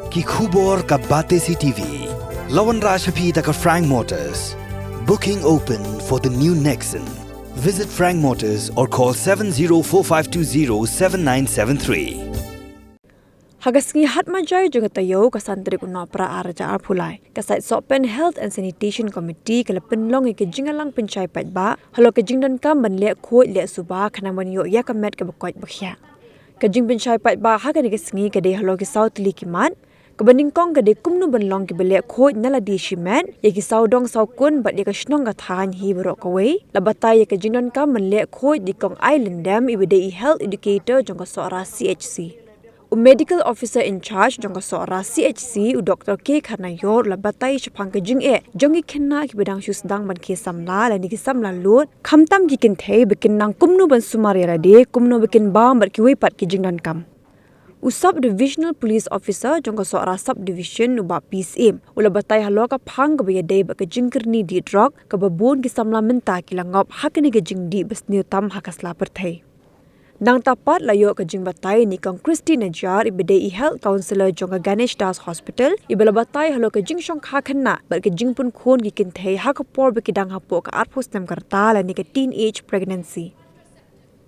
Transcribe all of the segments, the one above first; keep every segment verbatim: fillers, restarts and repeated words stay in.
Ki khubor ka Batesi TV. La wanrah sha phi da ka Frank Motors. Booking open for the new Nexon. Visit Frank Motors or call seven zero four five two zero seven nine seven three. Ha ka sngi Hatmajai jong ka taïew ka san tarik u Nohprah ar hajar arphew lai, ka Saitsohpen Health and Sanitation Committee ka la pynlong ïa ka jingïalang pynshai paidbah halor ka jingdonkam ban leh khuid leh suba khnang ban ïoh ïa ka met kaba koit ba khiah. Ka jingpynshai paidbah ha kane ka sngi ka dei halor ki saw tylli ki mat, kaba nyngkong ka dei kumno ban long kiba leh khuid na lade shimet ïa ki sawdong sawkun bad ïa ka shnong ka thaiñ hi baroh kawei. La batai ïa ka jingdonkam ban leh khuid da i Kong Ai Lyndem iba dei i health educator jong ka Sohra C H C. U medical officer in charge jong ka Sohra C H C, u Doctor K Kharnaior, u la batai shaphang ka jingeh jong ki khynnah kiba dang shu sdang ban khie samla lane ki samla lud, khamtam ki kynthei, ba kin nang kumno ban sumar ïa lade, kumno ba kin bam bad kiwei pat ki jingdonkam. U Sub Divisional Police Officer jong ka Sohra Sub Division, u Bah P Syiem, u la batai halor ka phang kaba ïadei bad ka jingkyrni dih drok kaba bun ki samla mynta ki la ngop ha kane ka jingdih ba sniew tam ha ka sla pyrthei. Nangta pat la ïoh ka jingbatai na i Kong Christy Najiar iba dei i Health Counsellor jong ka Ganesh Das Hospital, iba la batai halor ka jingshongkha khynnah bad ka jingpynkhun ki kynthei ha ka por ba ki dang hapoh ka arphew snem ka rta lane ka teenage pregnancy.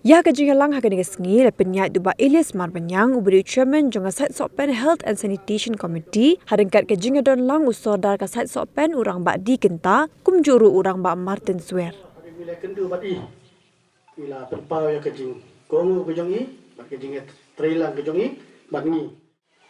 Ïa ka jingïalang ha kane ka sngi la pynïaid da u Bah Elias Marbaniang uba dei u Chairman jong ka Saitsohpen Health and Sanitation Committee, ha ryngkat ka jingïadon lang u Sordar ka Saitsohpen u Rangbah D. Kynta, kumjuh ruh u Rangbah Martin Swer. Ngi la pynpaw ïa ka jingkohnguh ka jong i bad ka jingïatreilang ka jong i bad ngi.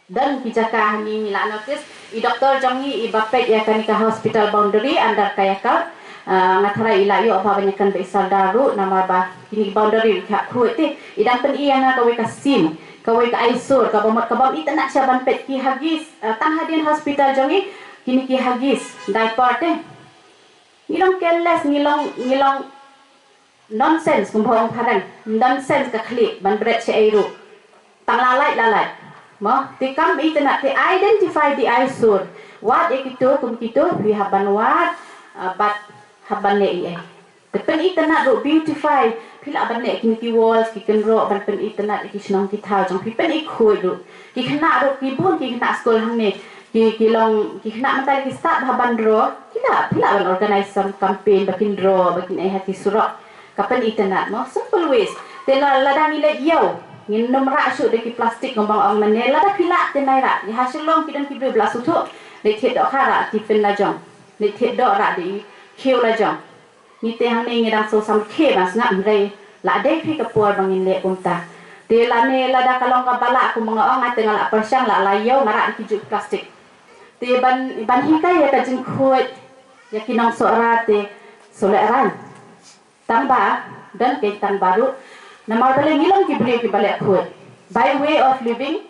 Don ki jaka hangne ngi la notice i doktor jong ngi iba peit ïa kane ka hospital boundary under kayakalp, ah, nga tharai i la ïoh ba ban ïakren bad i Sordar ruh namar ba kine ki boundary ki hap khuid te. I dang pyni ïa nga kawei ka scene, kawei ka aisur kaba mut kaba ym itynnad shuh ban peit, ki Huggies, ah, tang hadien hospital jong ngi, kine ki Huggies diaper te. Ngi long careless, ngi long, ngi long nonsense, kumba ong phareng. Nonsense ka khlieh ban bret shaei ruh. Tang la lait la lait. Mo, te kam itynnad, te identify the eyesore. Wad ïa kito kum kito, phi hap ban wad, ah, bad hap ban leh ei ei. Te pynitynnad ruh, beautify. Phi lah ban leh kine ki walls, ki kynroh, ban pynitynnad ïa ki shnong ki thaw jong phi, pynkhuid ruh. Ki khynnah ruh, ki bun ki khynnah skul hangne, ki, ki long, ki khynnah mynta ki start bha ban draw, ki lah, phi lah ban organize some campaign ba kin draw, ba kin ei ha ki surok. Ka pynitynnad mo, simple ways. Te la, lada ngi leit ïew, ngin nym rah shuh da ki plastik, kumba nga ong mynne, lada phi lah te nai rah. Ngi ha Shillong ki don ki briew ba la sngewthuh, leit thied dohkha rah tiffin la jong, leit thied doh rah da i khiew la jong. Ngi te hangne ngi dang sngewsam khie ban sngap, hynrei la dei phi ka por ba ngin leh kumta. Te lane lada ka long kaba lah, kumba nga ong, nga te nga la pyrshang, la la ïew, nga rah da ki juh plastik. Te ban, ban hikai ïa ka jingkhuid ïa ki nong Sohra te shu lehrain. Tang ba don keiñ tang ba ruh, namar balei ngi long ki briew kiba leh khuid. By way of living,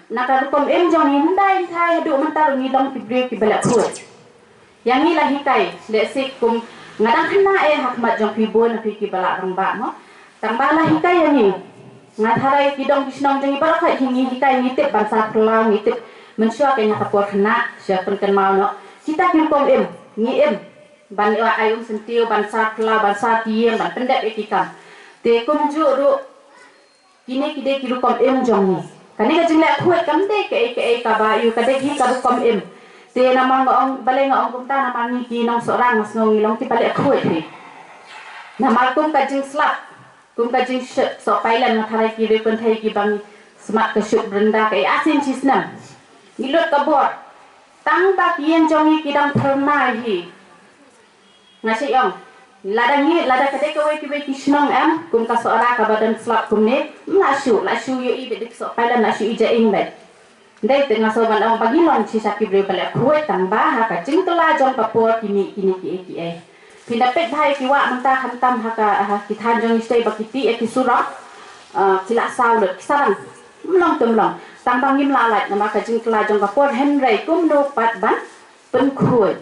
na ka rukom im jong ngi, hyndai hynthai haduh mynta ruh ngi long ki briew kiba leh khuid. Ïa ngi la hikai, lehse kum nga dang khynnah eh ha khmat jong phi bun, phi kiba la rangbah mo. Tang ba la hikai ïa ngi. Nga tharai ki dong ki shnong jong ngi baroh khoit hi ngi hikai, ngi tip ban sah phyllaw, ngi tip mynshuwa keiñ ha ka por khynnah, sha pynkynmaw noh. Kita ki rukom im, ngi im ban ai umsyntiew, ban sah phyllaw, ban sah tiew, ban pyndep ïa ki kam. Te kumjuh ruh kine ki dei ki rukom im jong ngi. Kane ka jingleh khuid kam dei kaei kaei kaba ïoh, ka dei hi ka rukom im. Te namar nga ong, balei nga ong kumta, namar ngi ki nong Sohra nga sngew ngi long kiba leh khuid hi. Namar kum ka jingslap, kum ka jingshut sohpailen, nga tharai ki riew kynthei kiba ngi smat ka shut brynda kaei, arsien shisnem ngi lut ka bor. Tang ba ki ïing jong ngi ki dang phyrnai hi. Nga shu ong, lada ngi, lada ka dei kawei kiwei ki shnong em, kum ka Sohra kaba don slap kumne, ym lah shuh, lah shu ïohi beit da ki sohpailen, lah shu ïohi ja ing beit. Dei te nga sngew ban ong ba ngi long shisha ki briew ba leh khuid, tang ba ha ka jingkylla jong ka por ki mih kine kiei kiei. Phin da peit bha ïa ki wah mynta khamtam ha ka, ha ki thaiñ jong ngi shatei ba ki tih ïa ki surok, ah, ki la saw lut, ki sarang. Ym long te ym long. Tang ba ngim lah lait namar ka jingkylla jong ka por, hynrei kumno pat ban pynkhuid.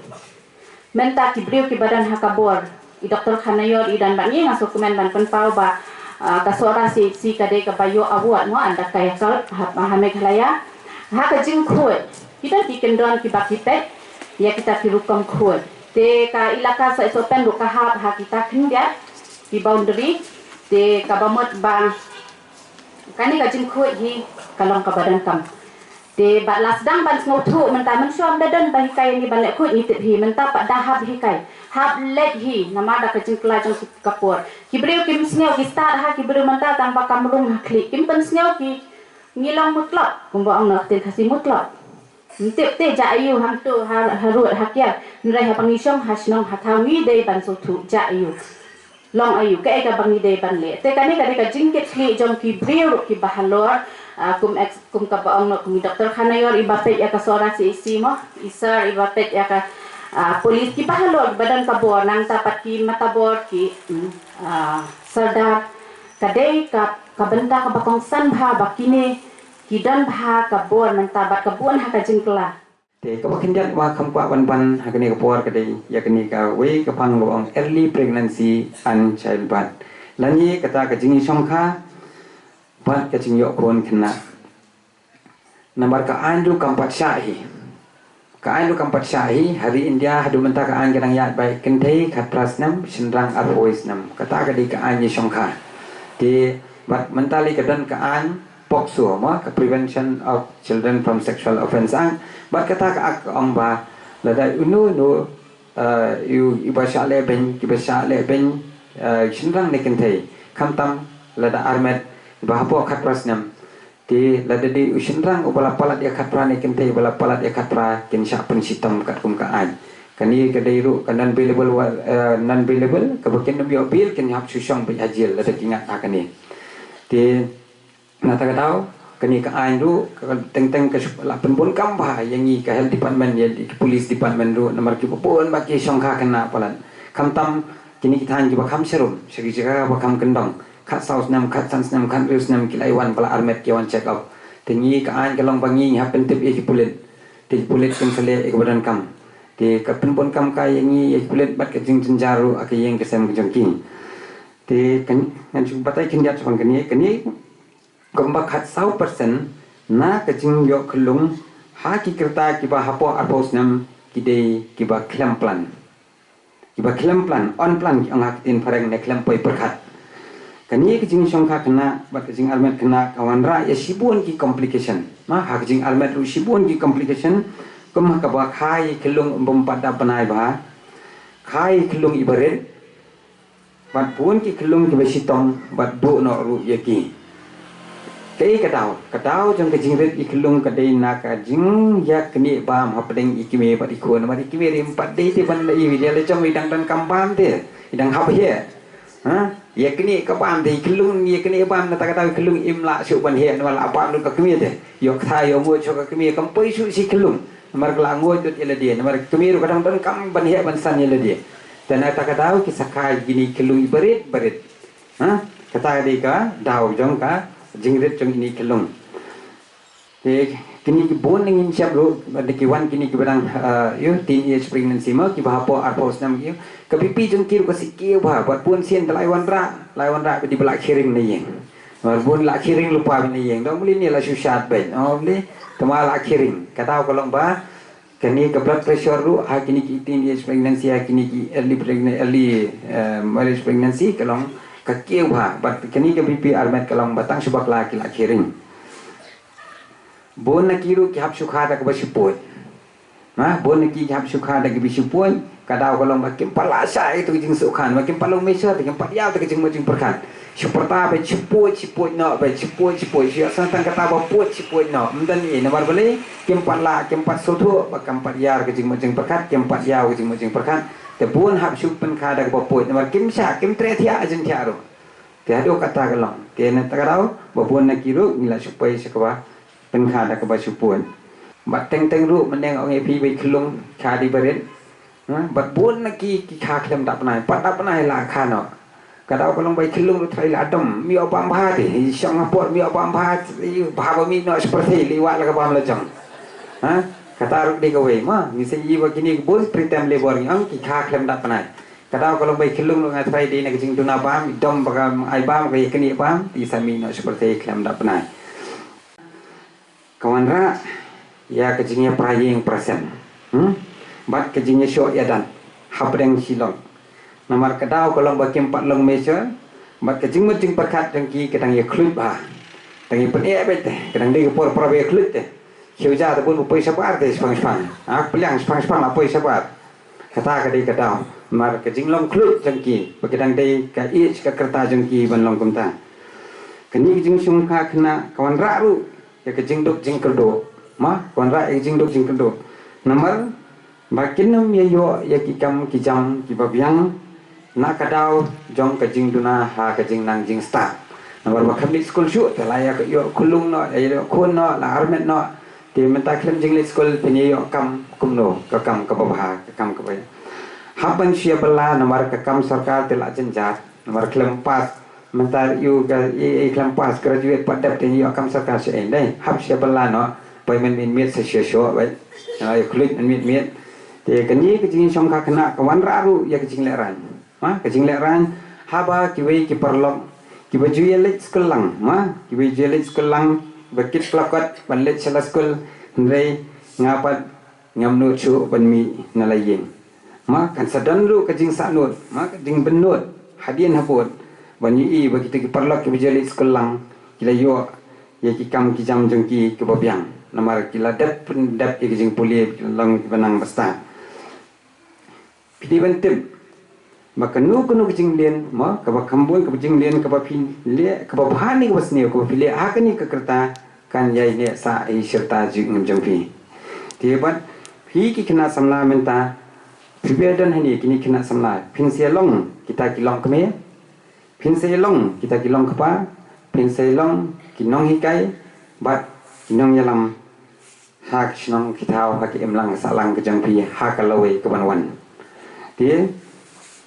Mynta ki briew kiba don ha ka bor, i Doktor Kharnaior i don bad ngi, nga sngewkmen ban pynpaw ba, ah, ka Sohra C H C ka dei kaba ïoh award mo, under kayakalp ha, ha Meghalaya. Ha ka jingkhuid, ki don ki kyndon kiba ki peit ïa kita ki rukom khuid. Te ka ilaka Saitsohpen ruh ka hap ha kita khyndiat ki boundary. Te kaba mut ba kane ka jingkhuid hi ka long kaba donkam. Te bad la sdang ban sngewthuh mynta, mynshuwa ym da don ba hikai ïa ngi ban leh khuid, ngi tip hi, mynta pat da hap hikai, hap leit hi namar da ka jingkylla jong ka por. Ki briew kim sngew, ki stad ha ki briew mynta tang ba kam rung ha khlieh, kim pynsngew ki, ngi long mutlop, kumba ong na ktien Khasi mutlop. Ym tip te ja aiu hangto ha, ha rud ha kiar, hynrei haba ngi shong ha shnong ha thaw ngi dei ban sngewthuh ja aiu, long aiu, kaei kaba ngi dei ban leh. Te kane ka dei ka jingkitkhlieh jong ki briew ruh kiba halor, ah, kum ex, kum kaba ong noh kum i Doctor Khanaior iba peit ïa ka Sohra C H C mo, i sir iba peit ïa ka, ah, police, kiba halor ba don ka bor, nangta pat ki matabor, ki, mm, ah, sordar, ka dei ka, ka bynta kaba kongsan bha ba kine ki don bha ka bor mynta bad ka bun ha ka jingkylla. Te kaba khyndiat ba kham kwah ban ban ha kane ka por ka dei ïa kane kawei ka phang kaba ong early pregnancy and childbirth, lane kata ka jingïashongkha bad ka jingïoh khun khynnah. Namar ka aiñ ruh kam pat shah hi. Ka aiñ ruh kam pat shah hi, ha ri India haduh mynta ka aiñ ka dang ïaid beit, kynthei khatphra snem, shynrang arphew snem. Kata ka dei ka aiñ ïashongkha. Te bad mynta lei ka don ka aiñ POCSO mo, ka Prevention of Children from Sexual Offence Act. Bad kata ka akt ka ong ba lada uno uno, eh, u, iba shah leh beiñ, kiba shah leh beiñ, eh, shynrang ne kynthei, khamtam lada armet, iba hapoh khatphra snem. Te lada dei u shynrang uba la palat ïa khatphra ne kynthei uba la palat ïa khatphra kin shah pynshitom katkum ka aiñ. Kane ka dei ruh ka non bailable wa-, eh, non bailable, kaba kin ym ïoh bail, kin hap shu shong beit ha jail lada ki ngat ha kane. Te na kata ka daw, kane ka aiñ ruh ka teng teng ka shu la pynbun kam bha ïa ngi ka health department, ïa ki police department ruh, namar kiba bun ba ki shongkha khynnah palat. Khamtam kine ki thaiñ kiba kham sharum, sha ki jaka ba kham kyndong, khatsaw snem, khatsan snem, khathynriew snem ki la wan, ba la armet ki wan check up. Te ngi ka aiñ ka long ba ngi, ngi hap pyntip ïa ki pulit. Te ki pulit kin sa leh ïa kaba donkam. Te ka pynbun kam ka ïa ngi ïa ki pulit bad ka jingjynjar ruh ha ka ïing ka sem ka jong ki. Te kan, ngan shu batai khyndiat shaphang kane, kane kumba khatsaw percent na ka jingïoh khyllung ha ki kyrta kiba hapoh arphew snem ki dei kiba khlem plan. Kiba khlem plan, unplanned ki ong ha ka ktien phareng, ne khlem poi pyrkhat. Kane ka jingshongkha khynnah bad ka jingarmet khynnah ka wanrah ïa shibun ki complication. Ma, ha ka jingarmet ruh shibun ki complication, kum ha kaba kha ïa ki khyllung bym pat dap bnai bha, kha ïa ki khyllung iba rit, bad bun ki khyllung kiba shitom bad duh noh ruh ïa ki. Kaei ka daw? Ka daw jong ka jingrit ïa ki khyllung ka dei na ka jingïaknieh bam hapdeng ïa i kmie bad i khun. Namar i kmie ruh ym pat dei te ban ïa, ïa la jong i dang donkam bam te, i dang hap heh. Ha? Ïaknieh ka bam te, i khyllung ïaknieh bam, na kata ka daw i khyllung im lah shuh ban heh namar la bam ruh ka kmie te. Ïoh kata ïoh mut shuh ka kmie, kam poi shuh sha i khyllung. Namar ka la nguid lut ïa lade, namar ka kmie ruh ka dang donkam ban heh ban san ïa lade. Te na kata ka daw ki sa kha ïa kine ki khyllung iba rit, ba rit. Ha? Kata ka dei ka daw jong ka jingrit jong ine i khyllung. Te kine ki bun na ngi ngin shem ruh, da ki wan kine kiba dang, eh, ïoh teenage pregnancy mo, kiba hapoh arphew snem ki ïoh. Ka BP jong ki ruh ka shu kiew bha, bad bun sien da la wanrah, la wanrah ba dei ba la khie ring na ïing. Bad bun la khie ring lypa na ïing. Dang mlien ïa la shu shad beit. Oh, mlien. Te ma la khie ring. Ka daw ka long ba kane ka blood pressure ruh ha kine ki teenage pregnancy, ha kine ki early pregnant, early, eh, marriage pregnancy ka long ka kiew bha. Bad kane ka BP armet ka long ba tang shu bakla ki la khie ring. Bun na ki ruh ki hap shu kha da kaba shu pud. Ha, bun na ki ki hap shu kha da kaba shu pud. Ka daw ka long ba kim pat lah shah ïa ka jingsngewkhan, ba kim pat long measure, kim pat ïaw da ka jingmut jingpyrkhat. Shu pyrta beit, shu pud, shu pud noh beit, shu pud, shu pud, shu ïoh san tang kata ba pud, shu pud noh. Ym don ei, namar balei? Kim pat lah, kim pat sngewthuh, ba kim pat ïaw ka jingmut jingpyrkhat, kim pat ïaw ka jingmut jingpyrkhat. Te bun hap shu pynkha da kaba pud, namar kim shah, kim treh thiah, jin thiah ruh. Te haduh kata ka long. Te na kata ka daw, ba bun na ki ruh, ngi la shu poi sha kaba pynkha da kaba shu pud. Bad teng teng ruh, mynne nga ong ïa phi ba i khyllung, kha da iba rit. Ha, bad bun na ki, ki kha khlem dap bnai, pat dap bnai la kha noh. Ka daw ka long ba i khyllung ruh trai la dom, ym ïoh bam bha te, i shong ha por ym ïoh bam bha, i bha ba mih noh sha pyrthei, lei wah la ka bam la jong. Ha, kata ruh dei kawei, ma, ngi sa ïohi ba kine ki bun preterm labor ngi ong ki kha khlem dap bnai. Ka daw ka long ba i khyllung ruh nga trai dei na ka jingduna bam, i dom ba kam ai bam, ka ïaknieh bam, te i sa mih noh sha pyrthei khlem dap bnai. Ka wanrah ïa ka jingïapra ïing pra sem. Hmm? Bad ka jingïashoh ïadat hapdeng Shillong. Namar ka daw ka long ba kim pat long measure, bad ka jingmut jingpyrkhat jong ki ka dang ïa khluit bha. Dang ïa pyneh beit te, ka dang dei ka por para ba ïa khluit te. Khiew ja te bun ba poi shabar te shipang shipang. Ha, pliang shipang shipang la poi shabar. Kata ka dei ka daw. Namar ka jinglong khluit jong ki ba ki dang dei ka age ka rta jong ki ban long kumta. Kane ka jingshongkha khynnah ka wanrah ruh ïa ka jingduk jingkyrduh. Ma, ka wanrah ïa ka jingduk jingkyrduh. Namar ba kin ym ïa ïoh ïa ki kam ki jam kiba biang na ka daw jong ka jingduna ha ka jingnang jingstad. Namar ba kam leit skul shuh te la ïa ka ïoh khunlung noh, la ïa ïoh khun noh, la armet noh. Te mynta khlem jingleit skul phin ïa ïoh kam kumno, ka kam kaba bha, ka kam kaba ïa. Hap ban shu ïa bylla namar ka kam sorkar te la jynjar, namar khlem pass. Mynta ïa ka i, i khlem pass graduate pat dep te ïa ïoh kam sorkar sha ei dei. Hap shu ïa bylla noh, poi mynmiet miet sa shu shu bai. Ïa khluit mynmiet miet. Te kane ka jingshongkha khynnah ka wanrah ruh ïa ka jinglehrain. Ma, ka jinglehrain haba kiwei ki paralok kiba ju ïa leit skul lang, ma, kiwei ju ïa leit skul lang, ba kit plakot ban leit sha la skul, hynrei nga pat ngam nud shuh ban mih na la ïing. Ma, kan sa don ruh ka jingsahnud, ma, ka jingbynnud hadien habud ban ïohi ba kito ki paralok kiba ju ïa leit skul lang ki la ïoh ïa ki kam ki jam jong ki kiba biang. Namar ki la dep pyndep ïa ki jingpule, ki la long kiba nang ba stad. Phi dei ban tip ba kano kano ka jingleh, ma, kaba kham bun kaba jingleh kaba phi leh, kaba bha ne kaba sniew, kaba phi leh ha kane ka rta kan ïai neh sah ha i rta jingim jong phi. Te bad phi ki khynnah samla mynta, phi ba don hangne kine ki khynnah samla, phin sa ïa long kita ki longkmie, phin sa ïa long kita ki longkpa, phin sa ïa long ki nonghikai bad ki nongïalam ha ka shnong ki thaw, ha ka imlang ka sahlang ka jong phi ha ka lawei kaban wan. Te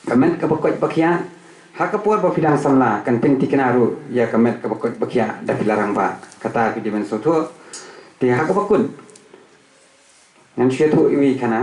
ka met kaba koit ba khiah, ha ka por ba phi dang samla kan pynthikna ruh ïa ka met kaba koit ba khiah da phi la rangbah. Kata phi dei ban sngewthuh. Te ha kaba kut ngan shu ïathuh iwei i khana.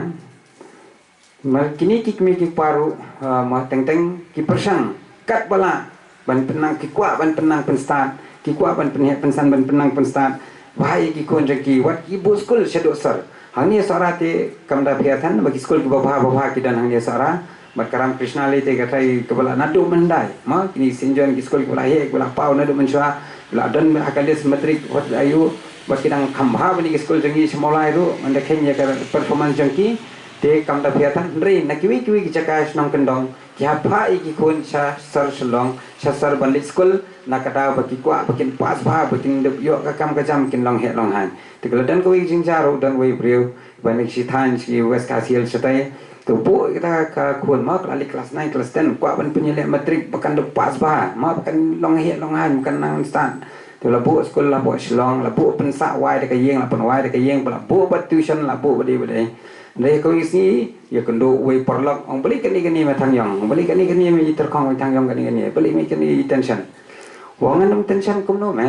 Namar kine ki kmie ki kpa ruh, ah, ma, teng teng ki pyrshang katba lah ban pynnang, ki kwah ban pynnang pynstad, ki kwah ban pynheh pynsan ban pynnang pynstad bha ïa ki khun jong ki, wat ki buh skul shaduh sor. Hangne Sohra te kam da phi ïathan ba ki skul kiba bha ba bha ki don hangne Sohra. Bad ka Ramakrishna Alley te ka trai kaba lah naduh mynhyndai. Ma, kine ki Saint John ki skul kiba lah heh, kiba lah paw naduh mynshuwa, kiba lah don ha ka list matric wat aïu, bad ki dang kham bha bad ki skul jong ngi sha Mawlai ruh, man da kheiñ ïa ka performance jong ki. Te kam da phi ïathan, hynrei na kiwei kiwei ki jaka shnong kyndong ki hap phah ïa ki khun sha sor Shillong, sha sor ban leit skul, na ka daw ba ki kwah ba kin pass bha, ba kin dep ïoh ka kam ka jam, kin long heh long haiñ. Te ka la don kawei ka jingjia ruh, don uwei u briew ba na ki shi thaiñ sha ki West Khasi Hills shatai, te u buh ïa kata ka khun, ma, ka la leit klas nine klas ten, kwah ban pynïaleh matric ba kan dep pass bha, ma, ba kan long heh long haiñ, ba kan nang stad. Te la buh skul, la buh Shillong, la buh pynsah wai da ka ïing, la pynwai da ka ïing, ba la buh bad tuition, la buh ba dei ba dei. Hynrei ha kawei ka sngi ïakynduh uwei u paralok, ong, balei kane kane me Thang Ïong, balei kane kane me i tyrkhong, me Thang Ïong, kane kane, balei me kane i tension. Ong, ngan ym tension kumno me,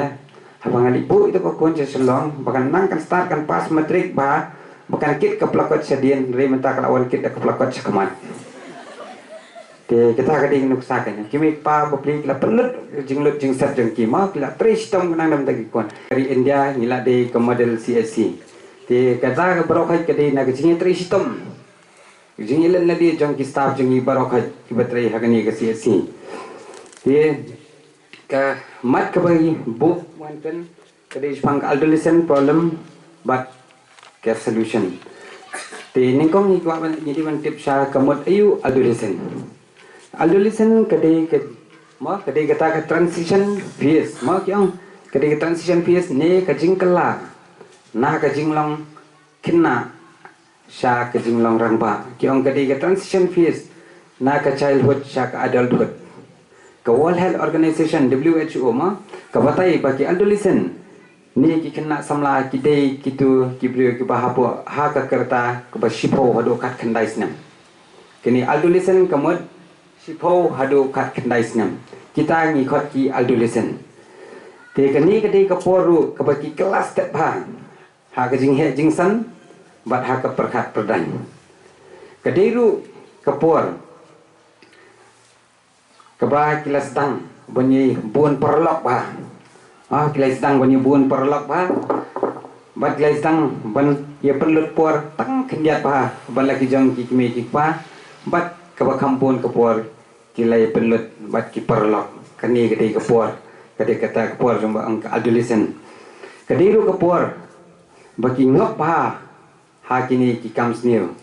haba nga leit buh ïa kata ka khun sha Shillong ba kan nang kan stad, kan pass matric bha, ba kan kit ka plakot shadien, hynrei mynta ka la wan kit da ka plakot sha khmat. Te kata ka dei ka nuksa kane. Ki mei ki pa bapli ki la pynlut jinglut jingset jong ki, ma, ki la trei shitom, ki nang dam da ki khun. Ka ri India ngi la dei ka model C H C. Te kata ka baroh ka dei na ka jingïatrei shitom, jingïaleh na dei jong ki staff jong ngi baroh kiba trei ha kane ka C H C. Te ka mat kaba ngi buh wan kan ka dei shaphang ka adolescent problem bad ka solution. Te nyngkong ngi kwah ban, ngi dei ban tip sha ka mut aïu adolescent. Adolescent ka dei ka, ma, ka dei kata ka transition phase, ma, ki ong, ka dei ka transition phase ne ka jingkylla na ka jinglong khynnah sha ka jinglong rangbah. Ki ong ka dei ka transition phase na ka childhood sha ka adulthood. Ka World Health Organization, W H O, ma, ka batai ba ki adolescent ne ki khynnah samla ki dei kito ki briew kiba hapoh ha ka rta kaba shiphew haduh khatkhyndai snem. Kine adolescent ka mut shiphew haduh khatkhyndai snem. Kita ngi khot ki adolescent. Te kane ka dei ka por ruh kaba ki kylla stet bha ha ka jingheh jingsan bad ha ka pyrkhat pyrdaiñ. Ka dei ruh ka por kaba ki la sdang ban ïa bun paralok bha. Ah, ki la sdang ban ïa bun paralok bha. Bad ki la sdang ban ïa pynlut por tang khyndiat bha ban la ki jong ki kmie ki kpa. Bad kaba kham bun ka por ki la ïa pynlut bad ki paralok. Kane ka dei ka por, ka dei kata ka por jong ba ong ka adolescent. Ka dei ruh ka por ba ki ngop bha ha kine ki kam sniew,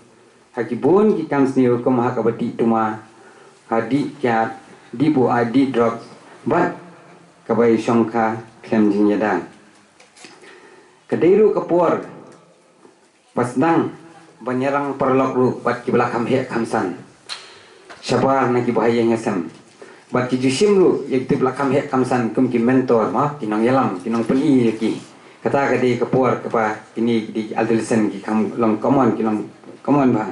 ha ki bun ki kam sniew kum ha kaba dih tuma, ha dih kiad, dih buaid, dih drugs bad kaba ïashongkha khlem jingïada. Ka dei ruh ka por ba sdang ban ïarang paralok ruh bad kiba la kham heh kham san shabar na kiba ha ïing ha sem. Bad ki ju shim ruh ïa kito ba la kham heh kham san kum ki mentor, ma, ki nongïalam, ki nongpyni ïa ki. Kata ka dei ka por kaba kine ki dei ki adolescent ki kham long common, ki long common bha.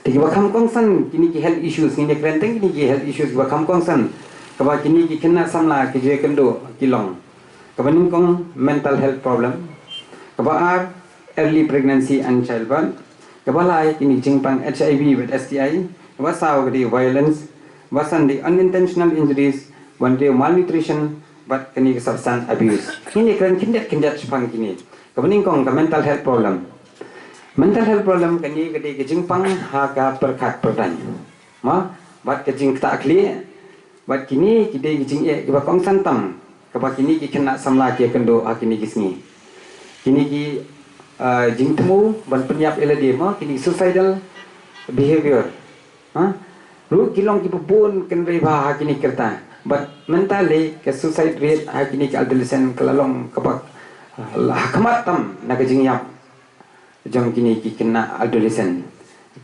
Te kiba kham kongsan kine ki health issues, ngin ïakren tang kine ki health issues kiba kham kongsan, kaba kine ki khynnah samla ki ju ïakynduh ki long. Kaba nyngkong, mental health problem. Kaba ar, early pregnancy and childbirth. Kaba lai, kine ki jingpang H I V bad S T I. Kaba saw ka dei violence. Kaba san dei unintentional injuries. Kaba hynriew, malnutrition bad kane ka substance abuse. Kine kren khyndiat khyndiat shaphang kine. Kaba nyngkong ka mental health problem. Mental health problem kane ka dei ka jingpang ha ka pyrkhat pyrdaiñ, ma, bad ka jingktah khlieh. Bad kine ki dei ki jingeh kiba kongsan tam kaba kine ki khynnah samla ki ïakynduh ha kine ki sngi. Kine ki, ah, jingthmu ban pynïap ïa lade, ma, kine ki suicidal behavior, ha, ruh ki long kiba bun kynrei bha ha kine ki rta. Bad mynta lei ka suicide rate ha kine ki adolescent ka la long kaba, ah, la ha khmat tam na ka jingïap jong kine ki khynnah adolescent.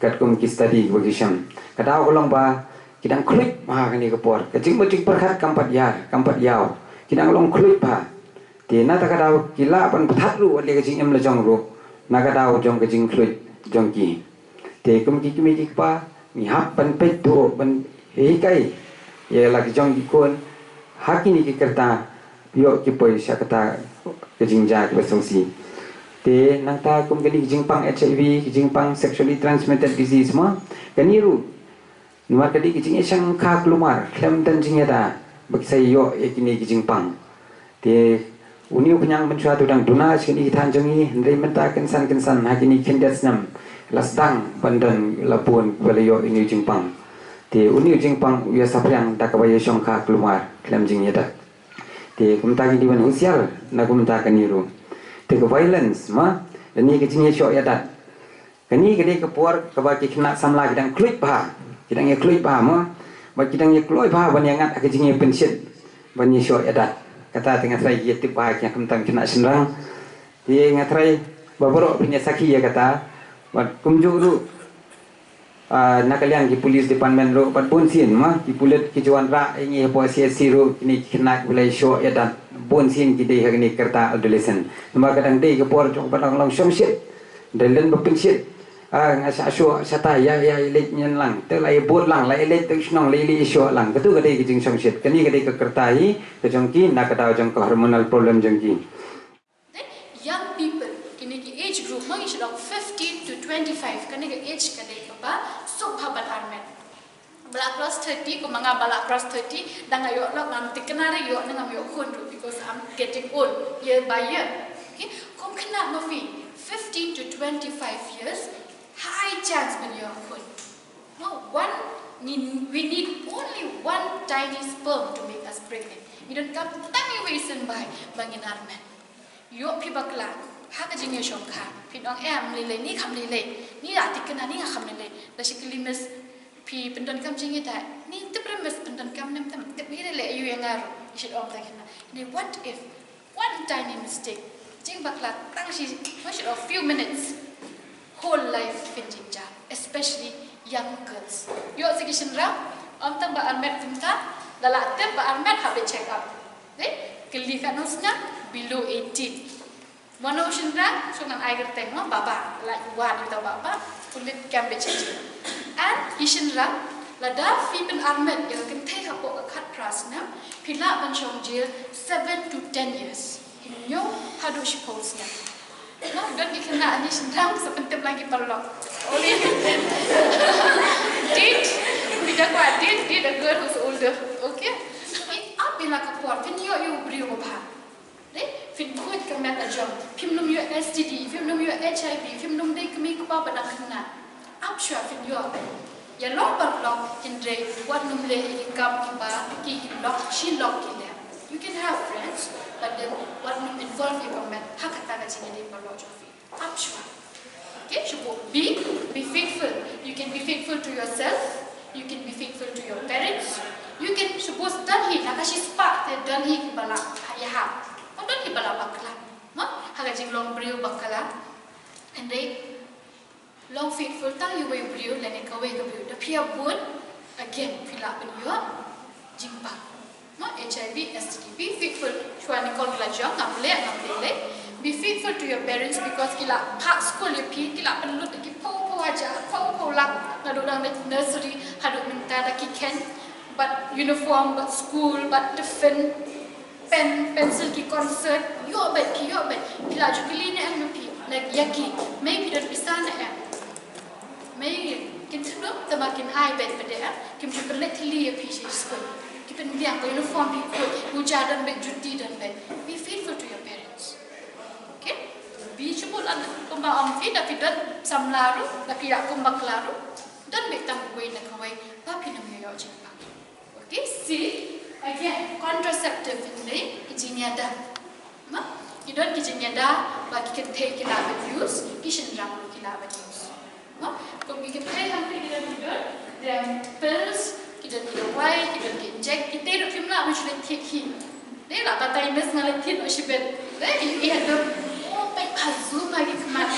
Katkum ki study ba ki shem, ka daw ka long ba ki dang khluit bha ha kane ka por. Ka jingmut jingpyrkhat kam pat ïar, kam pat ïaw. Ki dang long khluit bha. Te na kata ka daw ki lah ban pynthat ruh wat leh ka jingim la jong ruh na ka daw jong ka jingkhluit jong ki. Te kum ki kmie ki kpa, ngi hap ban peit, to ban hikai ïa la ki jong ki khun ha kine ki rta, ïoh ki poi sha kata ka jingjia kaba sngewsih. Te nangta kum kane ka jingpang H I V, ka jingpang sexually transmitted disease, ma, kane ruh namar ka dei ka jingïashongkha kulmar khlem don jingïada ba ki sa ïoh ïa kine ki jingpang. Te une u khñiang mynshuwa te u dang duna sha kine ki thaiñ jong ngi, hynrei mynta kynsan kynsan ha kine ki khyndiat snem la sdang ban don la bun ba la ïoh ïa une u jingpang. Te une u jingpang u ïasaphriang da kaba ïashongkha kulmar khlem jingïada. Te kumta ngi dei ban husiar na kumta kane ruh. Te ka violence, ma, lane ka jingïashoh ïadat. Kane ka dei ka por kaba ki khynnah samla ki dang khluit bha, ki dang ïa khluit bha, ma, bad ki dang ïa kloi bha ban ïa ngat ha ka jingïapynshit ban ïashoh ïadat. Kata te nga tharai ki ïa tip bha ki, khamtam ki khynnah shynrang. Te nga tharai ba baroh phin ïa sakhi ïa kata. Bad kumjuh ruh, ah, na ka liang ki police department ruh bad bun sien, ma, ki pulit ki ju wanrah ïa ngi hapoh C S C ruh, kine ki khynnah kiba la ïashoh ïadat bun sien ki dei ha kane ka rta adolescent. Namar ka dang dei ka por jong ba dang long shongshit. Dei lem ba pynshit. Ah, nga sa shoh shata, ïa, ïa leit ñion lang. Te la ïa bud lang, la ïa leit tang shnong, la ïa leit ïashoh lang. Katu ka dei ka jingshongshit. Kane ka dei ka rta hi ka jong ki na ka daw jong ka hormonal problem jong ki. Then young people, kine ki age group, ma, ngi shu long fifteen to twenty-five, kane ka age ka dei kaba suk bha ban armet. Ba la cross thirty, kum ma nga ba la cross thirty, dang nga ïoh lok, ngam thikna re ïoh ne ngam ïoh khun ruh, because I'm getting old year by year. Okay? Kum khynnah ma phi, fifteen to twenty-five years, high chance ban ïoh khun. No, one, we need only one tiny sperm to make us pregnant. Ngi donkam tang iwei i symbai ba ngin armet. Ïoh phi bakla ha ka jingïashongkha, phin ong em lei lei, ni kham lei lei, ni la thikna, ni nga kham lei lei. Da shi kylli miss, phi pyndonkam jingïada, ni tip re miss pyndonkam ne em tam, tip hi lei lei, aïu ïa nga ruh, i shu ong ta khynnah. Ni what if, one tiny mistake, jingbakla tang shi, what should, a few minutes, whole life phin jingjia, especially young girls. Ïoh sa ki shynrang, ym tang ba armet kumta, da la tip ba armet hap leit check up. Dei, kylli katno snem, below eighteen. Mano u shynrang, shu ngan ai kyrteng, mo, Baba, la i wad ïa uta u Baba, pulit kam leit check up. And i shynrang, lada phi pynarmet ïa ka kynthei hapoh ka khatphra snem, phi lah ban shong jail seven to ten years. Hynñiew haduh shiphew snem. No, don ki khynnah ne shynrang sa pyntip lang ki paralok. Only date, phi da kwah date, date a girl who's older. Okay? Ap ïa la ka por, phin ïoh ïa u briew uba bha. Dei, phin khuid ka met la jong, phim lum ïoh S T D, phim lum ïoh H I V, phim lum dei kmie kpa ba dang khynnah. Ap shuwa phin ïoh. Ïa long paralok hynrei wat nym leh ïa ki kam kiba ki lok shi lok ki leh. You can have friends, but then wat nym involve ïa ka met ha kata ka jingïadei paralok jong phi. Ap shuwa. Okay, shu buh be, be faithful. You can be faithful to yourself. You can be faithful to your parents. You can, shu buh don hi, na ka shi spah te don hi ki ba la ha ya ha. Don hi ba la bakla. Ma, ha ka jinglong briew bakla. And they long faithful tang ïa uwei u briew lane kawei ka briew. Da phi ïa bud, again, phi lah ban ïoh jingpang. No, H I V, S T D. Be faithful. Shuwa ni kol la jong, ngam leh, ngam leh leh. Be faithful to your parents because ki la phah school ïa phi, ki la pynlut ki phew phew hajar, phew phew lak. Naduh dang nursery, haduh mynta da ki khein. Bad uniform, bad school, bad tiffin. Pen, pencil ki concert, ïoh bad ki, ïoh bad. Phi la ju kylli ne em ïa phi, like, ïa ki. Mei phi don pisa ne em. Mei kin thyllo, tangba kin ai bad pat de em. Kim ju pynleit thylli ïa phi sha skul. Ki pynbiang ka uniform phi khuid, moja don bad, juti don bad. Be faithful to your parents. Okay? Be shu buh lad kumba ong phi, da phi don samla ruh, da phi ïa kumba kla ruh. Don bad tang uwei na kawei, ba phin ym ïoh jingpang. Okay, C, again, contraceptive, hynrei ki jingïada. Ma, ki don ki jingïada ba ki kynthei ki lah ban use, ki shynrang ruh ki lah ban use. Ma, kum ki kynthei hangtei ki don, ki don dem pills, ki don ki dawai, ki don ki inject, kitei ruh phim lah ban shu leit thied hi. Dei lah batai miss nga leit thied noh shibit. Dei, ïa don. Oh, peit pha zoom ha ki khmat.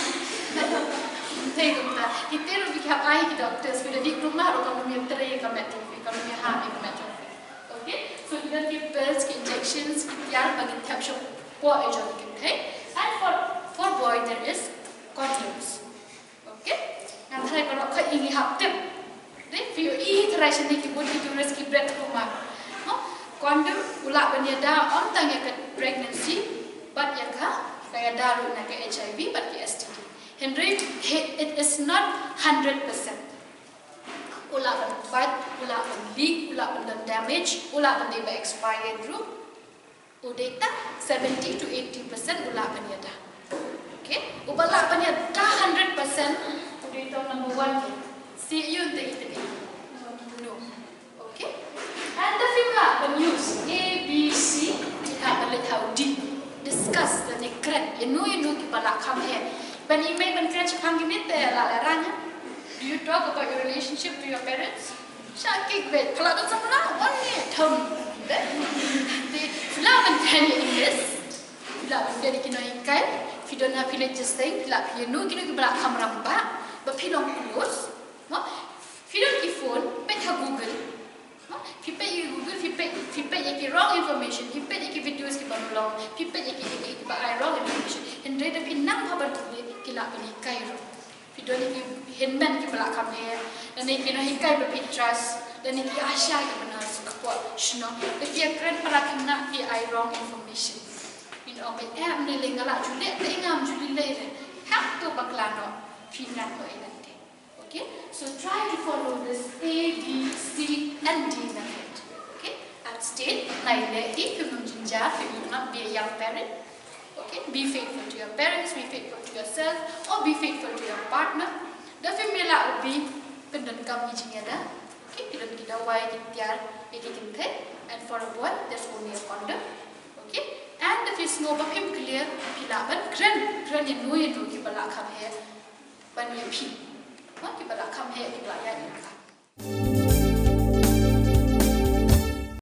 Te kumta. Kitei ruh ki hap ai ki doctors, ki da dih kumta ruh kam ïa trei ka met jong phi, kam ïa ha ka met jong phi. Okay? So ki don ki pills, ki injections, ki tiar ba ngin thep shapoh ïa jong ki kynthei. And for, for boy there is condoms. Okay? Ngan tharai baroh khoit ngi hap tip. Dei, phi ïohi tharai shane ki bun ki tourist ki bret kumba. No? Condom u lah ban ïada ym tang ïa ka pregnancy, bad ïa ka, ka ïada ruh na ka H I V bad ka S T D. Hynrei, he, it is not hundred percent. U lah ban bad, u lah ban leak, u lah ban don damage, u lah ban dei ba expired ruh. U dei tang seventy to eighty percent u lah ban ïada. Okay? Uba lah ban ïada hundred percent u dei tang number one. C U te ite. No. Okay? And the film lah ban use A, B, C, kita ban leit ha u D. Discuss lane kren. Ïano ïano kiba lah kham heh. Ban ïa mei ban kren shaphang kine te lah leh rang. Do you talk about your relationship to your parents? Sha kik beit, phi la don samla, wan ne, thum. Te, phi la ban kren ïa English, phi la ban kren ïa ki nonghikai, phi don ha phi leit jingsteng, phi la phi ïano kino kiba la kham rangbah, ba phi long close. Mo? Phi don ki phone, peit ha Google. Mo? Phi peit ïa Google, phi peit, phi peit ïa ki wrong information, phi peit ïa ki videos kiba long, phi peit ïa ki, ïa ki, kiba ai wrong information. Hynrei da phi nang ha ban Google, ki la ban hikai ruh. Phi don ki hynmen kiba la kham heh, lane ki nonghikai ba phi trust, lane ki ASHA kiba nurse hapoh shnong. Lada phi ïakren para khynnah phi ai wrong information. Phin ong ba em ne lei nga la ju leh te ngam ju lei lei. Hap to bakla noh, phi nang noh ïa lade. Okay? So try to follow this A, B, C and D method. Okay? At state, nai leh hi, phi ym jynjar, phi ym, not be a young parent. Okay, be faithful to your parents, be faithful to yourself, or be faithful to your partner. Da phim lah u B, pyndonkam ki jingïada. Okay, ki don ki dawai, ki tiar ïa ki kynthei. And for a boy, there's only a condom. Okay, and if you sngew ba phim clear, phi lah ban kren, kren ïano ïano kiba la kham heh ban ïa phi. Ha, kiba la kham heh, kiba la ïa ïa ka.